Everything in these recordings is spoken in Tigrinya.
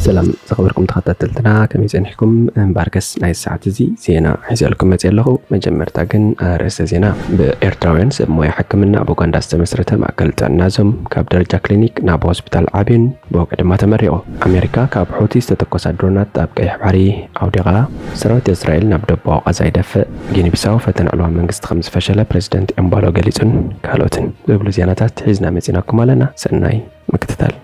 ሰላም ዝኸበርኩም ተኸታተልትና፣ ከመይ ጸኒሕኩም? እምበኣርከስ ናይ ሰዓት እዚ ዜና ሒዘልኩም መጽእ ኣለኹ። መጀመርታ ግን ኣርእስተ ዜና። ብኤርትራውያን ሰብ ሞያ ሕክምና ኣብ ኡጋንዳ ዝተመስረተ ማእከል ጥዕና ዞም ካብ ደረጃ ክሊኒክ ናብ ሆስፒታል ዓብዩን ብወግዒ ድማ ተመሪቑ። ኣሜሪካ ካብ ሑቲ ዝተተኮሳ ድሮናት ኣብ ቀይሕ ባሕሪ ኣውዲቓ። ሰራዊት እስራኤል ናብ ደቡባዊ ቃዛ ይደፍእ። ጊኒ ቢሳው ፈተነ ዕልዋ መንግስቲ ከም ዝፈሸለ ፕሬዚደንት ኤምባሎ ገሊጹን ካልኦትን ዝብሉ ዜናታት ሒዝና መጺናኩም ኣለና። ሰናይ ምክትታል።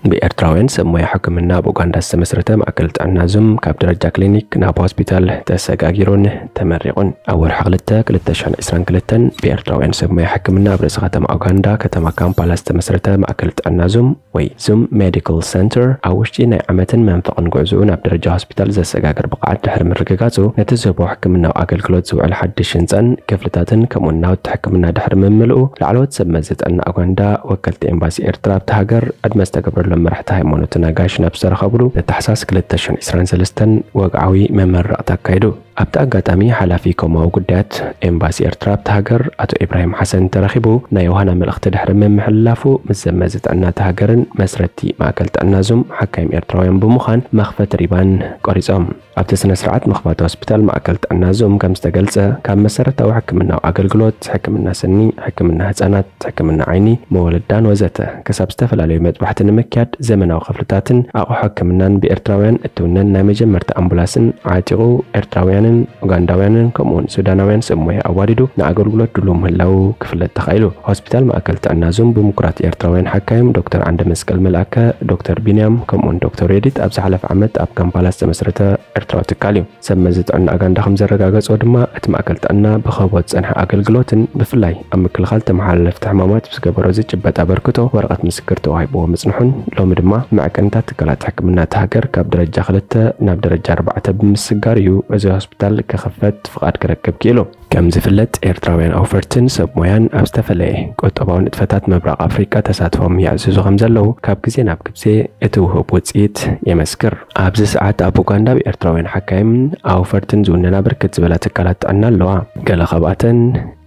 ብኤርትራውያን ሰብ ሞያ ሕክምና ኣብ ኡጋንዳ ዝተመስረተ ማእከል ጥዕና ዙም ካብ ደረጃ ክሊኒክ ናብ ሆስፒታል ተሰጋጊሩን ተመሪቑን። ኣብ ወርሒ ክልተ ክልተ ሽሕን ዕስራን ክልተን ብኤርትራውያን ሰብ ሞያ ሕክምና ኣብ ርእሲ ከተማ ኡጋንዳ ከተማ ካምፓላ ዝተመስረተ ማእከል ጥዕና ዙም ወይ ዙም ሜዲካል ሰንተር ኣብ ውሽጢ ናይ ዓመትን መንፈቕን ጉዕዝኡ ናብ ደረጃ ሆስፒታል ዘሰጋግር ብቕዓት ድሕሪ ምርግጋጹ፣ ነቲ ዝህቦ ሕክምናዊ ኣገልግሎት ዝውዕል ሓድሽ ህንጻን ክፍልታትን ከምኡውን ናውቲ ሕክምና ድሕሪ ምምልኡ፣ ላዕለዎት ሰብ መዚ ጥዕና ኡጋንዳ፣ ወከልቲ ኤምባሲ ኤርትራ ኣብቲ ሃገር፣ ዕድመ ዝተገብረሎም መራሕቲ ሃይማኖትን ኣጋይሽን ኣብ ዝተረኸብሉ፣ ንታሕሳስ ክልተ ሽሕን ዕስራን ሰለስተን ወግዓዊ መመረቕታ ኣካይዱ። ኣብቲ ኣጋጣሚ ሓላፊ ኮማዊ ጉዳያት ኤምባሲ ኤርትራ ኣብቲ ሃገር ኣቶ ኢብራሂም ሓሰን ተረኺቡ ናይ ዮሃና መልእኽቲ ድሕሪ ምምሕልላፉ፣ ምስ ዘመዚ ጥዕና እታ ሃገርን መስረቲ ማእከል ጥዕና ዙም ሓካይም ኤርትራውያን ብምዃን መኽፈቲ ሪባን ቆሪጾም። ኣብቲ ስነ ስርዓት መኽፈቲ ሆስፒታል ማእከል ጥዕና ዙም ከም ዝተገልጸ፣ ካብ መሰረታዊ ሕክምናዊ ኣገልግሎት፣ ሕክምና ስኒ፣ ሕክምና ህጻናት፣ ሕክምና ዓይኒ፣ መወለዳን ወዘተ፣ ክሳብ ዝተፈላለዩ መጥባሕቲ ንምክያድ ዘመናዊ ክፍልታትን ኣቑሑ ሕክምናን ብኤርትራውያን እትውነን ናይ መጀመርታ ኣምቡላስን ዓጢቑ፣ ኤርትራውያንን ኡጋንዳውያንን ከምኡውን ሱዳናውያን ሰብ ሞያ ኣዋዲዱ ንኣገልግሎት ድሉው ምህላዉ ክፍለጥ ተኻኢሉ። ሆስፒታል ማእከል ጥዕና ዙም ብምኩራት ኤርትራውያን ሓካይም ዶክተር ዓንደ መስቀል መልኣከ፣ ዶክተር ቢንያም ከምኡውን ዶክተር ሬዲት ኣብ ዝሓለፈ ዓመት ኣብ ካምፓላ ዝተመስረተ ኤርትራዊ ትካል እዩ። ሰብ መዚ ጥዕና ኡጋንዳ ከም ዘረጋገጾ ድማ፣ እቲ ማእከል ጥዕና ብኸቦ ዝጸንሐ ኣገልግሎትን ብፍላይ ኣብ ምክልኻል ተመሓላለፍቲ ሕማማት ብዝገበሮ ዝጭበጥ ኣበርክቶ ወረቐት ምስክር ተዋሂብዎ ምጽንሑን፣ ሎሚ ድማ መዐቀኒታት ትካላት ሕክምና እታ ሃገር ካብ ደረጃ ክልተ ናብ ደረጃ ኣርባዕተ ብምስጋር እዩ እዚ ሆስፒታል ክኽፈት ፍቓድ ክረክብ ክኢሉ። ከም ዝፍለጥ፣ ኤርትራውያን ኣውፈርትን ሰብ ሞያን ኣብ ዝተፈለየ ቁጠባዊ ንጥፈታት ምብራቕ ኣፍሪቃ ተሳትፎም የዕዝዙ ከም ዘለዉ ካብ ግዜ ናብ ግዜ እቲ ውሁብ ውጽኢት የመስክር። ኣብዚ ሰዓት ኣብ ኡጋንዳ ብኤርትራውያን ሓካይምን ኣውፈርትን ዝውነና ብርክት ዝበላ ትካላት ጥዕና ኣለዋ። ገለ ካብኣተን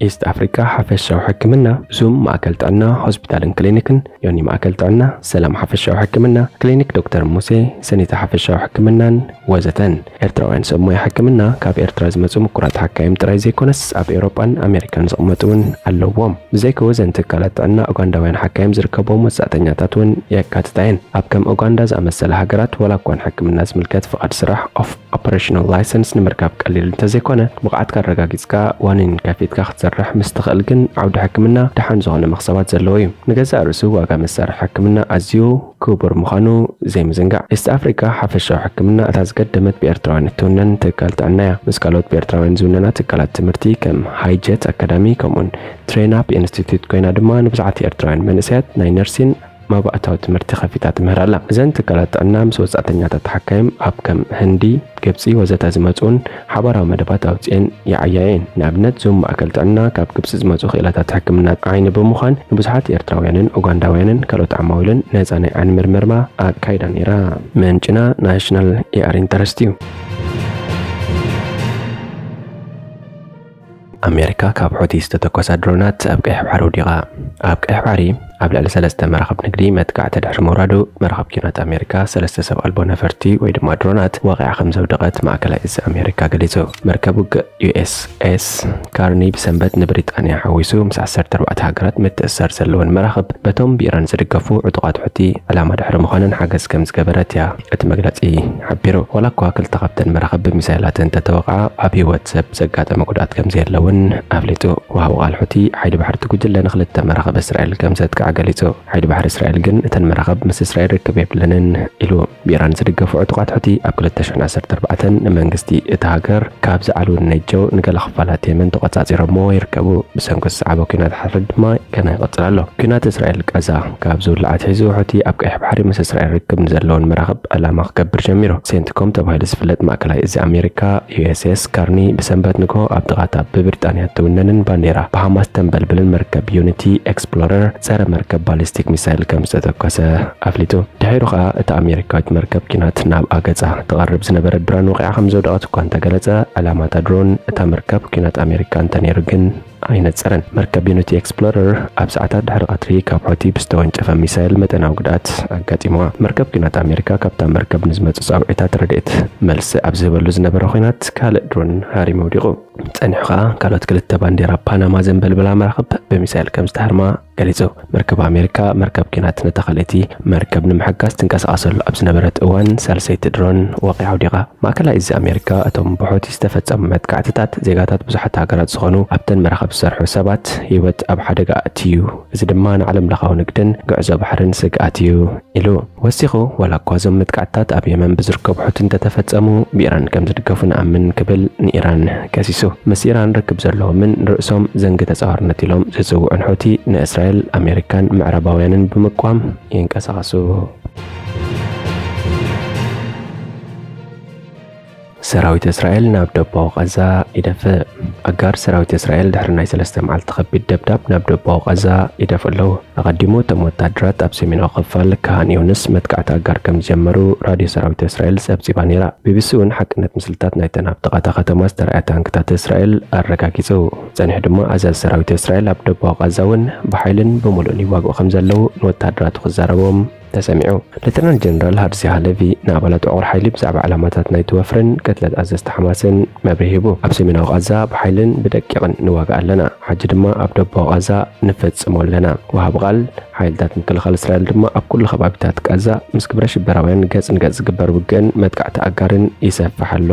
ኢስት ኣፍሪካ ሓፈሻዊ ሕክምና፣ ዙም ማእከል ጥዕና፣ ሆስፒታልን ክሊኒክን፣ ዮኒ ማእከል ጥዕና፣ ሰላም ሓፈሻዊ ሕክምና፣ ክሊኒክ ዶክተር ሙሴ፣ ሰኒታ ሓፈሻዊ ሕክምናን ወዘተን። ኤርትራውያን ሰብ ሞያ ሕክምና ካብ ኤርትራ ዝመጹ ምኩራት ሓካይም ጥራይ ዘይኮነስ፣ ኣብ ኤውሮጳን ኣሜሪካን ዝቕመጡ እውን ኣለዎም። ብዘይከ ወዘን ትካላት ጥዕና፣ ኡጋንዳውያን ሓካይም ዝርከብዎም ወጻእተኛታት እውን የካትታ እየን። ኣብ ከም ኡጋንዳ ዝኣመሰለ ሃገራት፣ ዋላ እኳ ንሕክምና ዝምልከት ፍቓድ ስራሕ፣ ኦፍ ኦፐሬሽናል ላይሰንስ፣ ንምርካብ ቀሊል እንተዘይኮነ፣ ብቕዓትካ ኣረጋጊጽካ ዋኒን ከፊትካ ክትሰርሕ ምስ ትኽእል ግን፣ ዓውዲ ሕክምና ደሓን ዝኾነ መኽሰባት ዘለዎ እዩ። ንገዛእ ርእሱ ዋጋ መሳርሒ ሕክምና ኣዝዩ ክቡር ምዃኑ ዘይምዝንጋዕ። ኢስት ኣፍሪካ ሓፈሻዊ ሕክምና እታ ዝገደመት ብኤርትራውያን እትውነን ትካል ጥዕና እያ። ምስ ካልኦት ብኤርትራውያን ዝውነና ትካላት ትምህርቲ ከም ሃይጀት ኣካዳሚ ከምኡን ትሬን ኣፕ ኢንስቲትዩት ኮይና ድማ ንብዙሓት ኤርትራውያን መንእሰያት ናይ ነርሲን መባእታዊ ትምህርቲ ከፊታ ትምህር ኣላ። እዘን ትካላት ጥዕና ምስ ወጻእተኛታት ሓካይም ኣብ ከም ህንዲ፣ ግብጺ ወዘተ ዝመጹን ሓባራዊ መደባት ኣውጺኤን ይዓያ እየን። ንኣብነት ዙም ማእከል ጥዕና ካብ ግብጺ ዝመጹ ክኢላታት ሕክምና ዓይኒ ብምዃን ንብዙሓት ኤርትራውያንን ኡጋንዳውያንን ካልኦት ዓማዊልን ነጻ ናይ ዓይኒ ምርመርማ ኣካይዳ ነይራ። ምንጭና ናሽናል ኤኣር ኢንተረስት እዩ። ኣሜሪካ ካብ ሑቲ ዝተተኮሳ ድሮናት ኣብ ቀይሕ ባሕሪ ወዲቓ። ኣብ ቀይሕ ባሕሪ ኣብ ልዕሊ ሰለስተ መራኽብ ንግዲ መጥቃዕቲ ድሕሪ ምውራዱ፣ መራኽብ ኲናት ኣሜሪካ ሰለስተ ሰብ ኣልቦ ነፈርቲ ወይ ድማ ድሮናት ወቒዓ ከም ዘውደቐት ማእከላይ እዚ ኣሜሪካ ገሊጹ። መርከብ ውግእ ዩ ኤስ ኤስ ካርኒ ብሰንበት ንብሪጣንያ ሓዊሱ ምስ ዓሰርተ ኣርባዕተ ሃገራት ምትእስሳር ዘለወን መራኽብ በቶም ብኢራን ዝድገፉ ዕጡቓት ሑቲ ዕላማ ድሕሪ ምዃነን ሓገዝ ከም ዝገበረት እያ እቲ መግለጺ ሓቢሩ። ዋላ እኳ ክልተ ካብተን መራኽብ ብሚሳይላት እንተተወቕዓ፣ ኣብ ህይወት ሰብ ዘጋጠመ ጉድኣት ከም ዘየለ እውን ኣፍሊጡ። ወሃቢ ቃል ሑቲ፣ ሓይሊ ባሕሪ እቲ ጉጅለ ንኽልተ መራኽብ እስራኤል ከም ዘጥቅዐ ገሊጹ። ሓይሊ ባሕሪ እስራኤል ግን እተን መራኽብ ምስ እስራኤል ርክብ የብለንን ኢሉ። ብኢራን ዝድገፉ ዕጡቓት ሑቲ ኣብ ክልተ ሽሕን ዓሰርተ ኣርባዕተን ንመንግስቲ እታ ሃገር ካብ ዝዓልዉ ነጀው ንገለ ክፋላት የመን ተቖጻጺሮምዎ ይርከቡ። ብሰንኪ ዝሰዓበ ኲናት ሓድሕድ ድማ ገና ይቕጽል ኣሎ። ኲናት እስራኤል ቃዛ ካብ ዝውላዕ ኣትሒዙ፣ ሑቲ ኣብ ቀይሕ ባሕሪ ምስ እስራኤል ርክብ ንዘለወን መራኽብ ዕላማ ክገብር ጀሚሩ። ሴንትኮም ተባሂሉ ዝፍለጥ ማእከላይ እዚ ኣሜሪካ፣ ዩ ኤስ ኤስ ካርኒ፣ ብሰንበት ንግሆ ኣብ ጥቓታ ብብሪጣንያ እትውነንን ባንዴራ ብሃማስ ተንበልብልን መርከብ ዩኒቲ ኤክስፕሎረር ጸረ መርከብ ባሊስቲክ ሚሳይል ከም ዝተተኮሰ ኣፍሊጡ። ድሒሩ ኸኣ እታ ኣሜሪካዊት መርከብ ኲናት ናብኣ ገጻ ትቐርብ ዝነበረት ድሮን ወቒዓ ከም ዘውደቐት እኳ እንተገለጸ፣ ዕላማ እታ ድሮን እታ መርከብ ኲናት ኣሜሪካ እንተነይሩ ግን ኣይነጸረን። መርከብ ዩኒቲ ኤክስፕሎረር ኣብ ሰዓታት ድሕሪ ቀትሪ ካብ ሑቲ ብዝተወንጨፈ ሚሳይል መጠናዊ ጉድኣት ኣጋጢምዋ። መርከብ ኲናት ኣሜሪካ ካብታ መርከብ ንዝመጹ ጻውዒታት ረድኤት መልሲ ኣብ ዝህበሉ ዝነበረ ኲናት ካልእ ድሮን ሃሪሙ ወዲቑ። ጸኒሑ ከኣ ካልኦት ክልተ ባንዴራ ፓናማ ዘንበልብላ መራኽብ ብሚሳይል ከም ዝተሃርማ ገሊጹ። መርከብ ኣሜሪካ መርከብ ኲናት ነታ ካልኣይቲ መርከብ ንምሕጋዝ ትንቀሳቐሰሉ ኣብ ዝነበረት እዋን ሳልሰይቲ ድሮን ወቒዓ ወዲቓ። ማእከላይ እዚ ኣሜሪካ እቶም ብሑቲ ዝተፈጸሙ መጥቃዕትታት ዜጋታት ብዙሓት ሃገራት ዝኾኑ ኣብተን መራኽብ ዝሰርሑ ሰባት ህይወት ኣብ ሓደጋ ኣእትዩ፣ እዚ ድማ ንዓለም ለኻዊ ንግድን ጉዕዞ ባሕርን ስግኣት እዩ ኢሉ። ወሲኹ፣ ዋላ እኳ እዞም መጥቃዕትታት ኣብ የመን ብዝርከቡ ሑቲ እንተተፈጸሙ ብኢራን ከም ዝድገፉ ንኣምን ክብል ንኢራን ከሲሱ። ምስ ኢራን ርክብ ዘለዎምን ርእሶም ዘንጊ ተጻዋርነት ኢሎም ዝጽውዑን ሑቲ ንእስራኤል፣ ኣሜሪካን ምዕራባውያንን ብምቅዋም ይንቀሳቐሱ። ሰራዊት እስራኤል ናብ ደቡባዊ ቃዛ ይደፍእ። ኣጋር ሰራዊት እስራኤል ድሕሪ ናይ ሰለስተ መዓልቲ ከቢድ ደብዳብ ናብ ደቡባዊ ቃዛ ይደፍኡ ኣለዉ። ኣቐዲሙ እቶም ወታደራት ኣብ ሰሜናዊ ክፋል ካሃን ዮንስ መጥቃዕቲ ኣጋር ከም ዝጀመሩ ራድዮ ሰራዊት እስራኤል ጸብጺባ ነይራ። ቢቢሲ እውን ሓቅነት ምስልታት ናይተን ኣብ ጥቓ እታ ከተማ ዝተራእያ ታንክታት እስራኤል ኣረጋጊጹ። ጸኒሑ ድማ ኣዛዚ ሰራዊት እስራኤል ኣብ ደቡባዊ ቃዛ እውን ብሓይልን ብምሉእን ይዋግኡ ከም ዘለዉ ንወታደራቱ ክዛረቦም ተሰሚዑ። ሌተናል ጀነራል ሃርዚ ሃለቪ ንኣባላት ዕቑር ሓይሊ ብዛዕባ ዕላማታት ናይቲ ወፍርን ቅትለት ኣዘዝቲ ሓማስን መብርሂ ሂቡ። ኣብ ሰሜናዊ ቃዛ ብሓይልን ብደቂቕን ንዋጋእ ኣለና። ሕጂ ድማ ኣብ ደቡባዊ ቃዛ ንፈጽሞ ኣለና። ወሃቢ ቃል ሓይልታት ምክልኻል እስራኤል ድማ ኣብ ኩሉ ከባቢታት ቃዛ ምስ ግብረ ሽበራውያን ገጽ ንገጽ ዝግበር ውግእን መጥቃዕቲ ኣጋርን ይሰፍሕ ኣሎ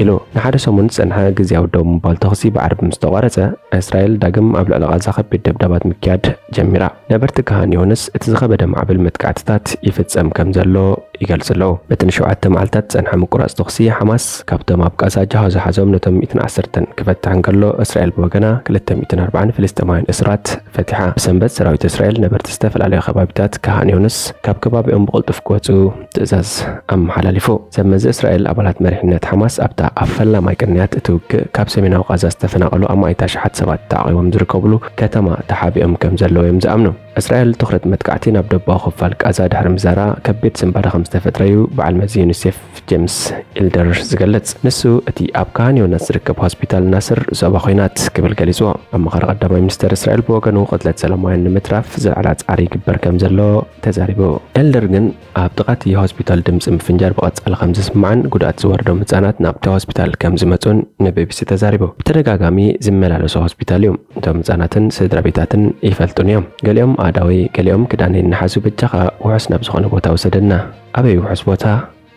ኢሉ። ንሓደ ሰሙን ዝጸንሐ ግዝያዊ ደው ምባል ተኹሲ ብዓርቢ ምስ ተቋረጸ፣ እስራኤል ዳግም ኣብ ልዕሊ ቃዛ ከቢድ ደብዳባት ምክያድ ጀሚራ። ነበርቲ ካሃን ዮንስ እቲ ዝኸበደ ማዕበል መጥቃዕትታት ይፍጸም ከም ዘሎ ይገልጹ ኣለዉ። በቲ ንሸውዓተ መዓልታት ዝጸንሐ ምቁራጽ ተኹሲ ሓማስ ካብቶም ኣብ ቃዛ ጃሆ ዝሓዞም ነቶም ሚእትን ዓሰርተን ክፈትሕ እንከሎ፣ እስራኤል ብወገና ክልተ ሚእትን ኣርባዓን ፍልስጤማውያን እሱራት ፈቲሓ። ብሰንበት ሰራዊት እስራኤል ነበርቲ ዝተፈላለዩ ከባቢታት ካሃን ዮንስ ካብ ከባቢኦም ብቕልጡፍ ክወጹ ትእዛዝ ኣመሓላሊፉ። ሰብ መዚ እስራኤል ኣባላት መሪሕነት ሓማስ ኣብታ ኣብ ፈላማይ ቅንያት እቲ ውግእ ካብ ሰሜናዊ ቃዛ ዝተፈናቐሉ ኣማኢት ኣሽሓት ሰባት ተዓቒቦም ዝርከብሉ ከተማ ተሓቢኦም ከም ዘለዉ እዮም ዝኣምኑ። እስራኤል ትኹረት መጥቃዕቲ ናብ ደቡባዊ ክፋል ቃዛ ድሕሪ ምዛራ ከቢድ ስንባደ ከም ዝተፈጥረዩ በዓል መዚ ዩኒሴፍ ጄምስ ኢልደር ዝገልጽ። ንሱ እቲ ኣብ ካሃን ዮናስ ዝርከብ ሆስፒታል ናስር ዞባ ኹናት ክብል ገሊጽዎ። ኣማኻሪ ቀዳማይ ሚኒስተር እስራኤል ብወገኑ ቅትለት ሰላማውያን ንምትራፍ ዝለዓለ ጻዕሪ ይግበር ከም ዘሎ ተዛሪቡ። ኤልደር ግን ኣብ ጥቓ እቲ ሆስፒታል ድምጺ ምፍንጃር ብቐጻሊ ከም ዝስማዕን ጉድኣት ዝወርዶም ህጻናት ናብቲ ሆስፒታል ከም ዝመጹን ንቢቢሲ ተዛሪቡ። ብተደጋጋሚ ዝመላለሱ ሆስፒታል እዩ። እቶም ህጻናትን ስድራ ቤታትን ይፈልጡን እዮም። ገሊኦም ኣእዳወይ፣ ገሊኦም ክዳነይ እናሓዙ በጃኻ ውሑስ ናብ ዝኾነ ቦታ ውሰደና። ኣበይ ውሑስ ቦታ?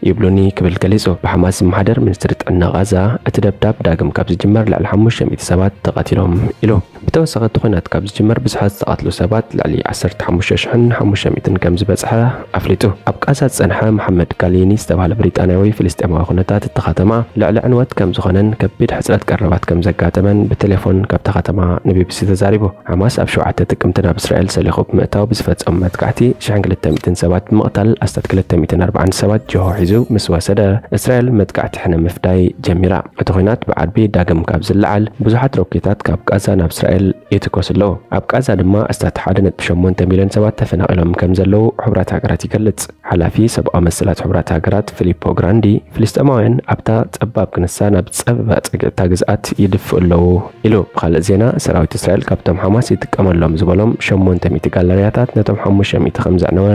ይብሉኒ ክብል ገሊጹ። ብሓማስ ዝመሓደር ሚኒስትሪ ጥዕና ቃዛ እቲ ደብዳብ ዳግም ካብ ዝጅመር ልዕሊ ሓሙሽተ ሚእቲ ሰባት ተቐቲሎም ኢሉ። ብተወሳኺ እቲ ኲናት ካብ ዝጅመር ብዝሒ ዝተቐትሉ ሰባት ልዕሊ ዓሰርተ ሓሙሽተ ሽሕን ሓሙሽተ ሚእትን ከም ዝበጽሐ ኣፍሊጡ። ኣብ ቃዛ ዝጸንሐ መሓመድ ካሊኒ ዝተባህለ ብሪጣንያዊ ፍልስጤማዊ ኩነታት እታ ከተማ ልዕሊ ዕንወት ከም ዝኾነን ከቢድ ሕጽረት ቀረባት ከም ዘጋጠመን ብቴሌፎን ካብታ ከተማ ንቢቢሲ ተዛሪቡ። ሓማስ ኣብ ሸውዓተ ጥቅምቲ ናብ እስራኤል ሰሊኹ ብምእታው ብዝፈጸሙ መጥቃዕቲ ሽሕን ክልተ ሚእትን ሰባት ብምቕታል ኣስታት ክልተ ሚእትን ኣርባዓን ሰባት ጅሆ ሒዙ ምስ ወሰደ፣ እስራኤል መጥቃዕቲ ሕነ ምፍዳይ ጀሚራ። እቲ ኲናት ብዓርቢ ዳግም ካብ ዝለዓል ብዙሓት ሮኬታት ካብ ቃዛ ናብ እስራኤል ይትኮስ ኣለዉ። ኣብ ቃዛ ድማ ኣስታት ሓደ ነጥቢ ሸሞንተ ሚልዮን ሰባት ተፈናቒሎም ከም ዘለዉ ሕቡራት ሃገራት ይገልጽ። ሓላፊ ሰብኣዊ መሰላት ሕቡራት ሃገራት ፊሊፖ ግራንዲ፣ ፍልስጤማውያን ኣብታ ጸባብ ክንሳ ናብ ጸበባ ጸግዒ እታ ግዝኣት ይድፍኡ ኣለዉ ኢሉ። ብኻልእ ዜና፣ ሰራዊት እስራኤል ካብቶም ሓማስ ይጥቀመሎም ዝበሎም ሸሞንተ ሚእቲ ጋለርያታት ነቶም ሓሙሽተ ሚእቲ ከም ዘዕነወ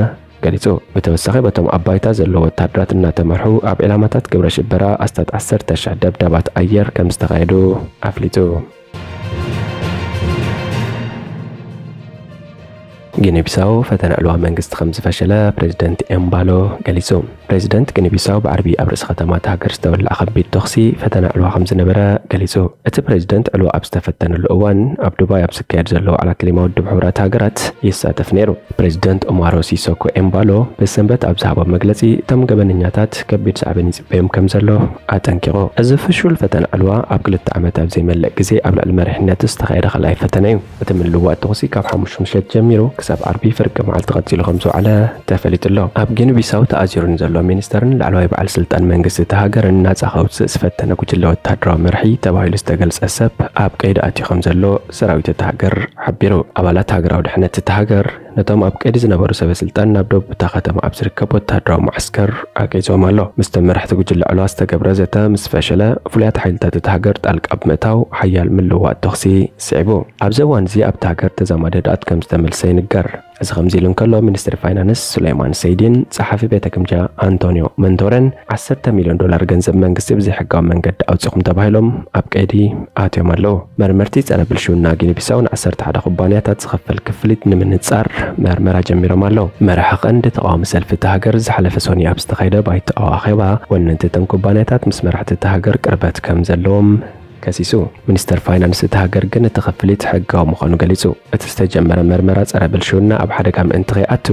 ገሊጹ። ብተወሳኺ፣ በቶም ኣብ ባይታ ዘለዉ ወታደራት እናተመርሑ ኣብ ዒላማታት ግብረ ሽበራ ኣስታት ዓሰርተ ሽሕ ደብዳባት ኣየር ከም ዝተኻየዱ ኣፍሊጡ። ጊኒ ቢሳው ፈተነ ዕልዋ መንግስቲ ከም ዝፈሸለ ፕሬዚደንት ኤምባሎ ገሊጹ። ፕሬዚደንት ጊኒ ቢሳው ብዓርቢ ኣብ ርእሲ ከተማ እታ ሃገር ዝተወልዐ ከቢድ ተኹሲ ፈተነ ዕልዋ ከም ዝነበረ ገሊጹ። እቲ ፕሬዚደንት ዕልዋ ኣብ ዝተፈተነሉ እዋን ኣብ ዱባይ ኣብ ዝካየድ ዘሎ ዋዕላ ክሊማ ውድብ ሕቡራት ሃገራት ይሳተፍ ነይሩ። ፕሬዚደንት ኡማሮ ሲሶኮ ኤምባሎ ብሰንበት ኣብ ዝሃቦ መግለጺ እቶም ገበነኛታት ከቢድ ሳዕቤን ይጽበዮም ከም ዘሎ ኣጠንቂቑ። እዚ ፍሹል ፈተነ ዕልዋ ኣብ ክልተ ዓመት ኣብ ዘይመልእ ግዜ ኣብ ልዕሊ መሪሕነቱ ዝተኻየደ ካልኣይ ፈተነ እዩ። እቲ ምልውዋጥ ተኹሲ ካብ ሓሙሽተ ምሸት ጀሚሩ ክሳብ ዓርቢ ፍርቂ መዓልቲ ቀጺሉ ከም ዝወዓለ ተፈሊጡ ኣሎ። ኣብ ጊኒ ቢሳው ተኣዚሩ ንዘሎ ሚኒስተርን ላዕለዋይ በዓል ስልጣን መንግስቲ እታ ሃገርን ናጻ ከውጽእ ዝፈተነ ጉጅለ ወታደራዊ መርሒ ተባሂሉ ዝተገልጸ ሰብ ኣብ ቀይዲ ኣትዩ ከም ዘሎ ሰራዊት እታ ሃገር ሓቢሩ። ኣባላት ሃገራዊ ድሕነት እታ ሃገር ነቶም ኣብ ቀይዲ ዝነበሩ ሰበ ስልጣን ናብ ደቡብ እታ ከተማ ኣብ ዝርከብ ወታደራዊ መዓስከር ኣቂዞም ኣሎ። ምስቶም መራሕቲ ጉጅለ ዕልዋ ዝተገብረ ዘተ ምስ ፈሸለ፣ ፍሉያት ሓይልታት እታ ሃገር ጣልቃ ብምእታው ሓያል ምልውዋጥ ተኹሲ ስዒቡ። ኣብዚ እዋን እዚ ኣብታ ሃገር ተዛማዲ ህድኣት ከም ዝተመልሰ ይንገር። እዚ ከምዚ ኢሉ እንከሎ፣ ሚኒስትሪ ፋይናንስ ሱሌይማን ሰይዲን ጸሓፊ ቤተ ግምጃ ኣንቶኒዮ መንቶረን ዓሰርተ ሚልዮን ዶላር ገንዘብ መንግስቲ ብዘይሕጋዊ መንገዲ ኣውጺኹም ተባሂሎም ኣብ ቀይዲ ኣትዮም ኣለዉ። መርመርቲ ጸረ ብልሽውና ጊኒ ቢሳው ንዓሰርተ ሓደ ኩባንያታት ዝኸፈል ክፍሊት ንምንጻር መርመራ ጀሚሮም ኣለዉ። መራሒ ቀንዲ ተቃዋሚ ሰልፊ እታ ሃገር ዝሓለፈ ሰኑይ ኣብ ዝተኻየደ ባይቶኣዊ ኣኼባ፣ ወነንቲ እተን ኩባንያታት ምስ መራሕቲ እታ ሃገር ቅርበት ከም ዘለዎም ከሲሱ። ሚኒስተር ፋይናንስ እታ ሃገር ግን እቲ ክፍሊት ሕጋዊ ምዃኑ ገሊጹ። እቲ ዝተጀመረ መርመራ ጸረ ብልሽውና ኣብ ሓደጋ ምእንቲ ከይኣቱ፣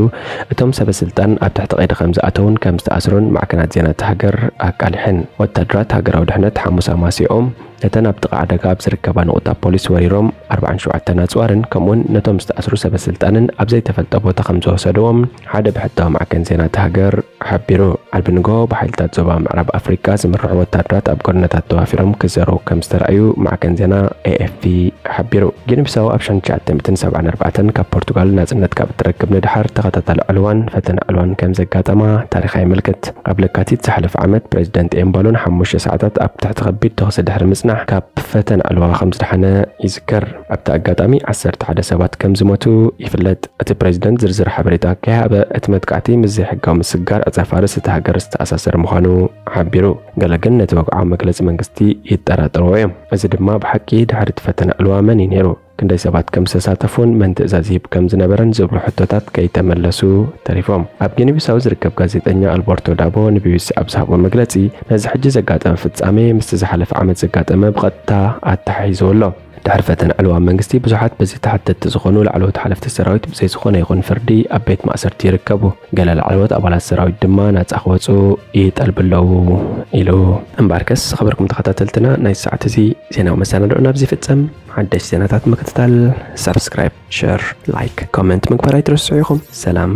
እቶም ሰበ ስልጣን ኣብ ትሕቲ ቀይዲ ከም ዝኣተውን ከም ዝተኣስሩን ማዕከናት ዜና እታ ሃገር ኣቃሊሐን። ወታደራት ሃገራዊ ድሕነት ሓሙስ ኣማሲኦም ነተን ኣብ ጥቓ ዕዳጋ ኣብ ዝርከባ ንቑጣ ፖሊስ ወሪሮም ኣርባዓን ሸውዓተን ኣጽዋርን ከምኡውን ነቶም ዝተኣስሩ ሰበ ስልጣንን ኣብ ዘይተፈልጠ ቦታ ከም ዝወሰድዎም ሓደ ብሕታዊ ማዕከን ዜና እታ ሃገር ሓቢሩ። ዓርቢ ንግሆ ብሓይልታት ዞባ ምዕራብ ኣፍሪቃ ዝምርሑ ወታደራት ኣብ ጎደናታት ተዋፊሮም ክዘረው ከም ዝተረኣዩ ማዕከን ዜና ኤኤፍፒ ሓቢሩ። ጊኒ ቢሳው ኣብ ሸንሸዓተ ሚእትን ሰብዓን ኣርባዕተን ካብ ፖርቱጋል ናጽነት ካብ እትረክብ ንድሓር ተኸታታሊ ዕልዋን ፈተነ ዕልዋን ከም ዘጋጠማ ታሪኻ የመልክት። ኣብ ለካቲት ዝሓለፈ ዓመት ፕሬዚደንት ኤምባሎ ንሓሙሽተ ሰዓታት ኣብ ትሕቲ ከቢድ ተኹሲ ድሕሪ ምጽናሕ ካብ ፈተነ ዕልዋ ከም ዝደሓነ ይዝከር። ኣብቲ ኣጋጣሚ ዓሰርተ ሓደ ሰባት ከም ዝሞቱ ይፍለጥ። እቲ ፕሬዚደንት ዝርዝር ሓበሬታ ከይሃበ፣ እቲ መጥቃዕቲ ምስ ዘይሕጋዊ ምስግጋር ዕጸ ፋርስ እታ ሃገር ዝተኣሳሰረ ምዃኑ ሓቢሩ። ገለ ግን ነቲ ወግዓዊ መግለጺ መንግስቲ ይጠራጠርዎ እዮም። እዚ ድማ ብሓቂ ድሕሪ እቲ ፈተነ ዕልዋ መን እዩ ነይሩ? ክንደይ ሰባት ከም ዝተሳተፉን መን ትእዛዝ ይህብ ከም ዝነበረን ዝብሉ ሕቶታት ከይተመለሱ ተሪፎም። ኣብ ጊኒ ቢሳው ዝርከብ ጋዜጠኛ ኣልበርቶ ዳቦ ንቢቢሲ ኣብ ዝሃቦ መግለጺ፣ ነዚ ሕጂ ዘጋጠመ ፍጻሜ ምስቲ ዝሓለፈ ዓመት ዘጋጠመ ብቐጥታ ኣተሓሒዝዎ ኣሎ። ድሕሪ ፈተነ ዕልዋ መንግስቲ፣ ብዙሓት በዚ ተሓተትቲ ዝኾኑ ላዕለዎት ሓለፍቲ ሰራዊት ብዘይ ዝኾነ ይኹን ፍርዲ ኣብ ቤት ማእሰርቲ ይርከቡ። ገለ ላዕለዎት ኣባላት ሰራዊት ድማ ናጻ ክወጹ ይጠልቡ ኣለዉ ኢሉ። እምበኣርከስ ዝኸበርኩም ተኸታተልትና፣ ናይ ሰዓት እዚ ዜናዊ መሰናድኦ ናብዚ ይፍጸም። ሓደሽ ዜናታት ምክትታል ሳብስክራይብ፣ ሸር፣ ላይክ፣ ኮመንት ምግባር ኣይትረስዑ ኢኹም። ሰላም።